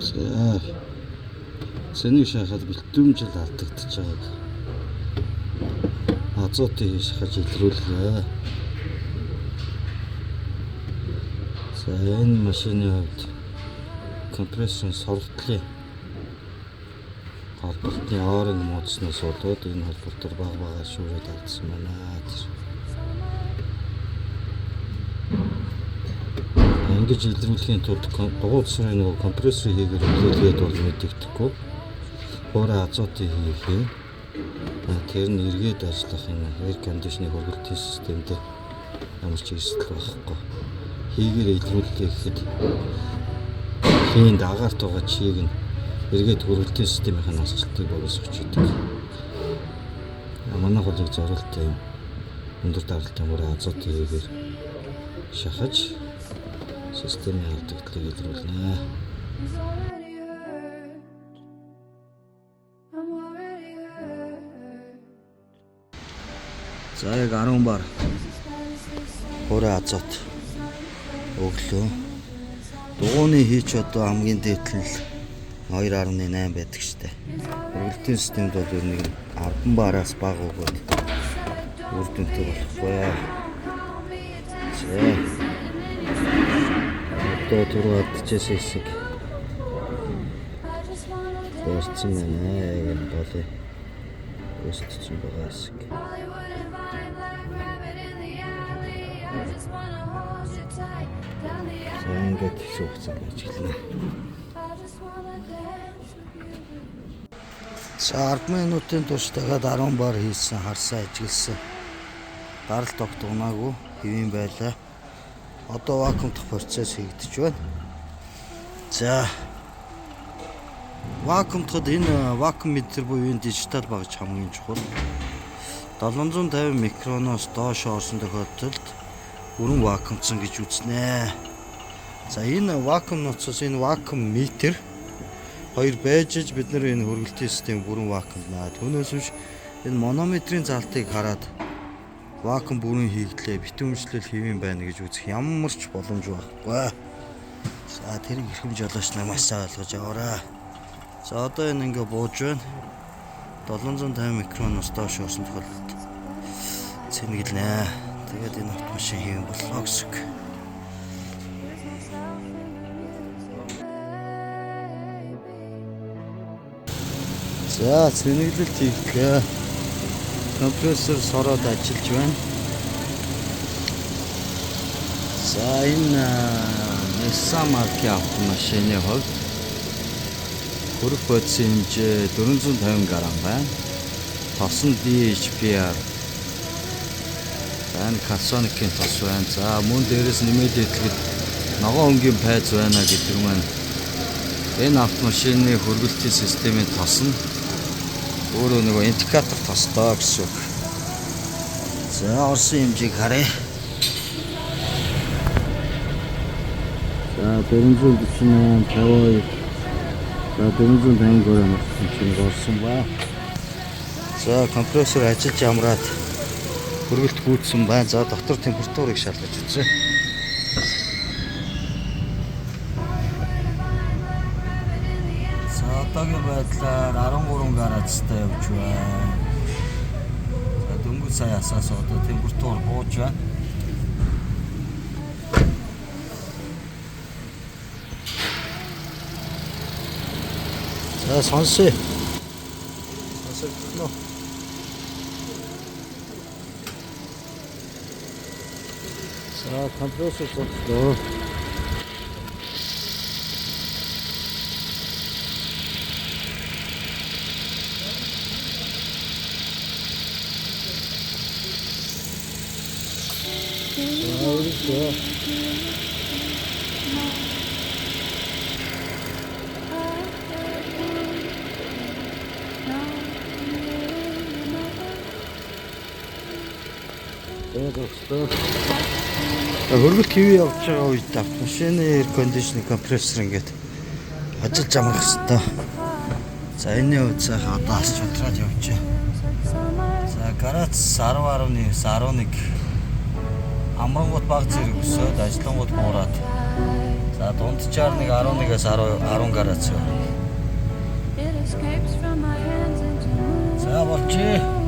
За, цэнийг шахаад битүүмжил алдагдчихж байгааг азотыг шахаж илрүүлгээ. За, энэ машины хувьд компрессорын сорготлын холболтны O-ring муудснаас болоод энэ холболтоор бага багаар шүүрээд алдсан байна. Ингэж илрүүлэхийн тулд дугуй засварын нөгөө компрессор хийгээр хүлээлгээд бол мэдэгдэхгүй. Хуурай азотыг хийх юм. Тэр нь эргээд ажиллах энэ air conditioning хөргөлтийн системд ямар ч эрсдэл байхгүй. Хийгээр илрүүллээ гэхэд хийнд агаарт байгаа чиг нь эргээд хөргөлтийн системийн насжилтыг богиносгож идэг. Манай голыг зориултын юм өндөр даралтын хуурай азотыг хийгээр шахаж системийн алдагдлыг илрүүлнэ. He's already hurt. I'm already hurt. За, яг 10 бар хуурай азот өглөө. Дугуйны хийч одоо хамгийн дээд нь л 2.8 байдаг штэ. Хөргөлтийн системд бол ер нь 10 бараас бага өгөөд үр дүнтэй болохгүй. За. Одоо түрүү алдчихсан хэсэг I just wanna барьсан байна. Яг энэ голын өсөлтсөн байгаа хэсэг. Hollywood and Vine, black rabbit in the alley. I just wanna hold you tight down the За, ингээд хэсэг хугацаанд ажиглана. I just wanna dance with you. За, 10 минутын турш дахиад 10 бар хийсэн, харсан, ажигласан. Даралт огт унаагүй хэвийн байлаа. Одоо вакуумдах процесс хийгдэж байна. За, вакуумдахад энэ вакуумметр буюу энэ дижитал багаж хамгийн чухал. 750 микроноос доош орсон тохиолдолд бүрэн вакуумдсан гэж үзнэ. За, энэ вакуум ноцоос энэ вакуумметр хоёр байж аж бид нар энэ хөргөлтийн систем бүрэн вакуумднаа. Түүнээс биш энэ манометрийн залтыг хараад вакуум бүрэн хийгдлээ, битүүмжлэл хэвийн байна гэж үзэх ямар ч боломж байхгүй. За, тэрийг эрхэм жолооч нар маш сайн ойлгож аваарай. За, одоо энэ ингээ бууж байна. 750 микроноос доош орсон тохиолдолд цэнэглэнэ. Тэгээд энэ автомашин хэвэн боллоо гэсэн үг. Lose myself in the music, baby. За, цэнэглэлт хийгдлээ. Компрессор сороод ажиллаж байна. За, энэ Nissan маркийн автомашины хувьд хөрөх бодисын хэмжээ 450 г байна. Тос нь DHPR байна. Calsonic-ийн тос байна. За, мөн дээрээс нэмээд хэлэхэд ногоон өнгийн пайз байна гэдэг маань энэ автомашины хөргөлтийн системийн тос нь өөрөө нөгөө индикатор тостой гэсэн үг. За, орсон хэмжээг харъя. За, 448 52. За, 450 г орсон чинь орсон ба. За, компрессор ажиллаж амраад хөргөлт гүйцсэн байна. За, дотор температурыг шалгаж үзье. За, одоогийн байдлаар 13 градустай явж байна. За, дөнгөж сая асаас одоо температур бууж байна. За, сонсъё. Сонсогдсон уу? За, компрессор зогслоо. За, өргөлөө. За, зогслоо. За, хөргөлт хэвээ явж байгаа үед автомашины air conditioning компрессор ингээд ажиллаж амрах хэвээр. За, энэний хувьд сайхан одоо асч унтраад явж байна. За, градус 10.9 11 амрангууд баг зэрэг өсөөд, ажиллангууд буураад За, дунджаар нэг 11-ээс 10 10 градус. It escapes from my hands into За, болчихъя.